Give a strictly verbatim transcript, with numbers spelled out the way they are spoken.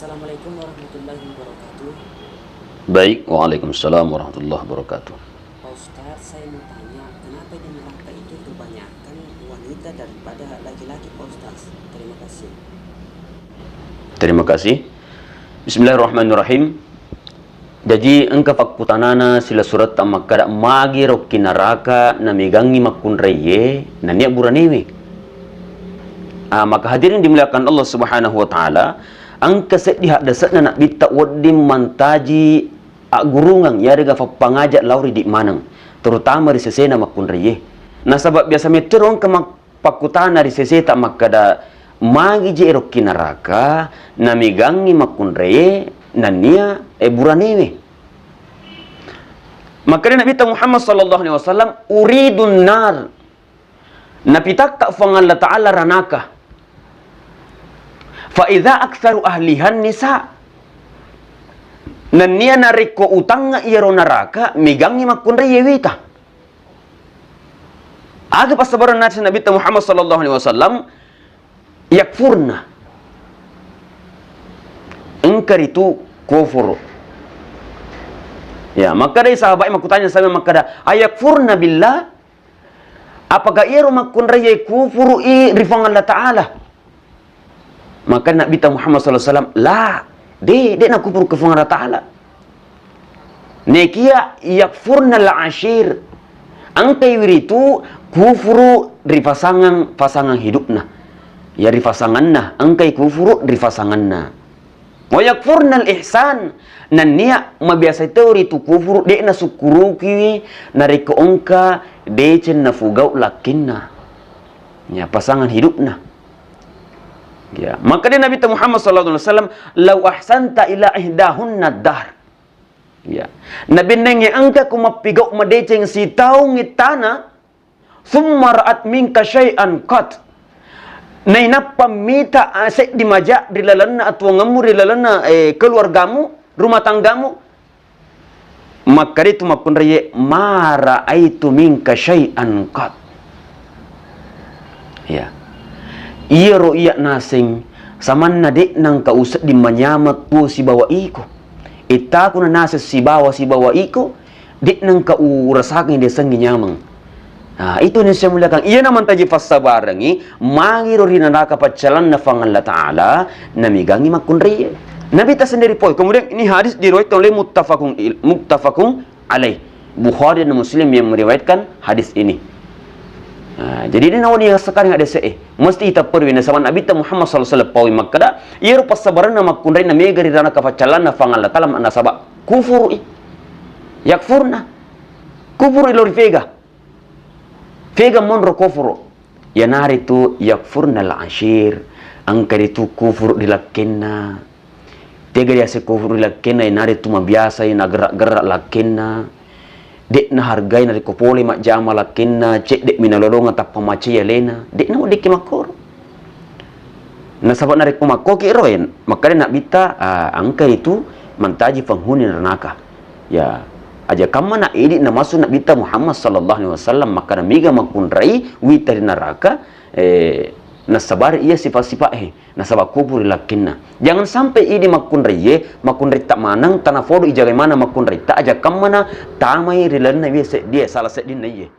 Assalamualaikum warahmatullahi wabarakatuh. Baik, waalaikumsalam warahmatullahi wabarakatuh. Pak Ustadz, saya mau tanya, kenapa di neraka itu kebanyakan wanita daripada laki-laki, Pak Ustadz? Terima kasih. Terima kasih. Bismillahirrahmanirrahim. Jaji, engka pakkutanana sila suretta makkada, magi ro ki naraka namegangngi makkunraiye nennia buranewe. Ah, maka hadirin dimuliakan Allah Subhanahu wa Ta'ala, engka seddi haddese'na Nabbitta wedding mantaji aggurungeng, yarega fappangaja lao ri idi maneng, terutama ri sesena makkunraiye. Nasaba biasa mettoro engka mak-, pakkutana ri seseta makkada, magi je ero ki naraka namegangngi makkunraiye nennia, eh, buranewe. Makkada Nabbitta Muhammad sallallahu alaihi wasallam, "Uridun nar." Napitakka Fuang Allah Ta'ala ranaka. "Fa idza aktsaru ahlihan nisa." Nennia narekko utangnga iyaro naraka, megangngi makkunraiye wita. Aga passabarenna Nabbitta Muhammad sallallahu alaihi wasallam? Yakfurna. Engka ritu kufuru. Ya, makkadai sahabat makkutanya sama makkada, "Ayakfurna billah?" Apakah iyaro makkunraiye kufuru i ri Fuang Allah Ta'ala? Maka Nabbitta Muhammad sallallahu alaihi wasallam, "La, de, de nakufuru ke Fuang Allah Ta'ala." Nekia yakfurnal ashir, engkai wiritu kufuru ri pasangang, pasangang hidupna. Ya, ri pasanganna, engkai kufuru ri pasanganna. Wa yakfurnal ihsan, nennia mabiasa to ritu kufuru, de nasukkuruki narekko engka deceng nafugau lakkinna. Ya, pasangan hidupna. Ya, makkada Nabbitta Muhammad sallallahu alaihi wasallam, "Lau ahsanta ila ihdahunna dahr." Ya. Nabennengnge engka ko mappigau madeceng sitaung ittana, "Tsumma ra'at minka syai'an qat." Nainappa mita, ah, seddi maja ri lalenna atuangemmu, ri lalenna, eh, keluargamu, rumah tanggamu, makkada tu makkunraiye, "Ma ra'aitu minka syai'an qat." Ya. Iyaro iya naseng, samanna de nangka usedding manyameng tuo sibawa iko. Ittaku na naseng sibawa, sibawa iko, de nangka urasakang diasengnge nyameng. Nah, itu ni saya muliakan. Iyana mantaji fassabarengngi, magi ro ri naraka paccalanna Fuang Allah Ta'ala, namegangngi makkunraiye. Nabbitta sendiri poi. Kemudian ini hadis diriwayatkan oleh muttafaqun il-, muttafaqun alaih. Bukhari dan Muslim yang meriwayatkan hadis ini. Nah, jadi ini nawa dia sekarang ada se-, eh, mesti kita perwi nasaba Nabbitta Muhammad sallallahu alaihi wasallam paui makkada, iyaro passabarenna makkunrainna mega ri naraka paccalanna Fuang Allah Ta'ala nasaba kufuru i. Yakfurna. Kufuru i lo ri fega. Fega monro kufuru. Iyanaritu yakfurnal ashir, engka ritu kufuru ri lakkenna. Tega riaseng kufuru ri lakkenna, iyanaritu mabiasai nagerra-gerra lakkenna. De nahargai narekko pole majjama lakkenna, cedde mi nalolongeng tappa macai alena. De naweddikki makkoro. Nasaba narekko makkoki ero, en, makkada Nabbitta, ah, engka ritu mantaji penghuni neraka. Ya, aja kammana idi namassu Nabbitta Muhammad sallallahu alaihi wasallam makkada mega makkunrai wita ri neraka, eh, nassabari iya sifat-sifat he, nasaba kufuru ri lakkenna. Jangan sampai idi makkunraiye, makkunraitta maneng, tanafodo ijagai maneng makkunraitta, aja kammana tamai ri lalenna iye seddie, salah seddinna iye.